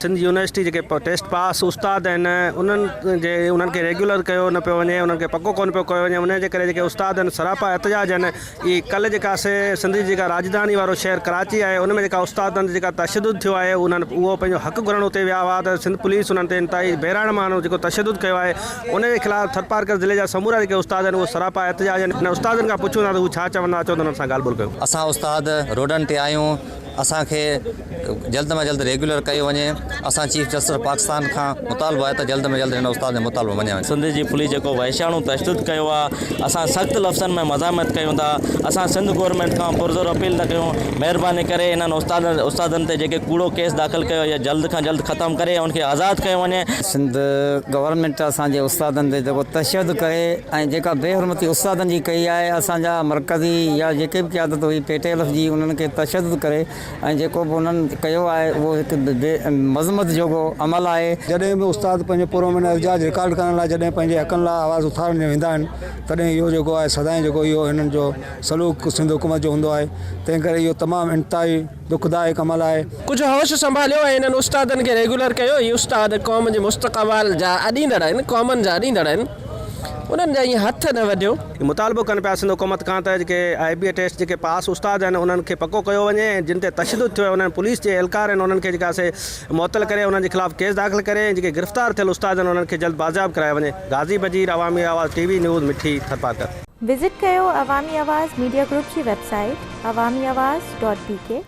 Sindh university جيڪي test pass استاد آهن انهن جي انهن کي ريگيولر ڪيو نه پيو وڃي انهن کي پڪو ڪونه پيو ڪيو وڃي ان جي ڪري جيڪي استاد آهن سراپا احتجاج آهن اهي ڪلهه جيڪا سي سنڌ جي جيڪا راڄڌاني وارو شهر ڪراچي آهي ان ۾ جيڪا استادن تي جيڪا تشدد ٿيو آهي انهن اهو پنهنجو حق گهرڻ اتي ويا هئا ته سنڌ پوليس انهن تي انتهائي بيرحمانه جيڪو تشدد ڪيو آهي ان جي خلاف ٿرپارڪر ضلعي جا سمورا جيڪي استاد آهن اهي سراپا احتجاج آهن انهن استادن کان پڇون ٿا ته هو ڇا چوندا اچو ته انهن سان ڳالهه ٻولهه ڪيون. اسان استاد روڊن تي آهيون اسان کي جلد ۾ جلد ريگيولر ڪيو وڃي اسان چيف جسٽس آف پاڪستان کان مطالبو آهي ته جلد ۾ جلد هن استاد جو مطالبو مڃيو وڃي. سنڌ جي پوليس جيڪو وحشياڻو تشدد ڪيو آ اسان سخت لفظن ۾ مزاحمت ڪيون ٿا اسان سنڌ گورنمينٽ کان پرزور اپيل ٿا ڪيون مهرباني ڪري انهن استادن استادن تي جيڪي ڪوڙو ڪيس داخل ڪيو اهي جلد کان جلد ختم ڪري ان کي آزاد ڪيو وڃي. سنڌ گورنمينٽ اسان جي استادن تي جيڪو تشدد ڪري ۽ جيڪا بي حرمتي استادن جي ڪئي آهي اسان جا مرڪزي يا جيڪي به قيادت هئي پي ٽي ايل جي انهن کي تشدد ڪري ۽ جيڪو به انهن ڪيو آهي اهو هڪ مذمت جوڳو عمل آهي. جڏهن به استاد پنهنجو پرامن احتجاج رڪارڊ ڪرڻ لاء جڏهن پنهنجي حقن لاء آواز اٿارڻ ويندا آهن تڏهن اهو جيڪو آهي سدائين جيڪو اهو هنن جو سلوڪ سنڌ حڪومت جو هوندو آهي تنهن ڪري اهو تمام انتهائي دکدائڪ عمل آهي. ڪجهه هوش سنڀاليو ۽ انهن استادن کي ريگيولر ڪيو. هي استاد قوم جي مستقبل جا اڏيندڙ آهن، قومن جا اڏيندڙ آهن. انهن جا ائين هٿ نه وڍيو. مطالبو ڪن پيا سنڌ حڪومت کان ته جيڪي آء بي اي ٽيسٽ جيڪي پاس استاد آهن انهن کي پڪو ڪيو وڃي ۽ جن تي تشدد ٿيو آهي انهن پوليس جي اهلڪار آهن انهن کي جيڪا سي معطل ڪري انهن جي خلاف ڪيس داخل ڪري ۽ جيڪي گرفتار ٿيل استاد آهن انهن کي جلد بازياب ڪرايو وڃي Ghazi Bajeer Awami Awaz T V news Mithi Tharparkar. Visit ڪيو عوامي آواز ميڊيا گروپ جي website Awami Awaz dot B K.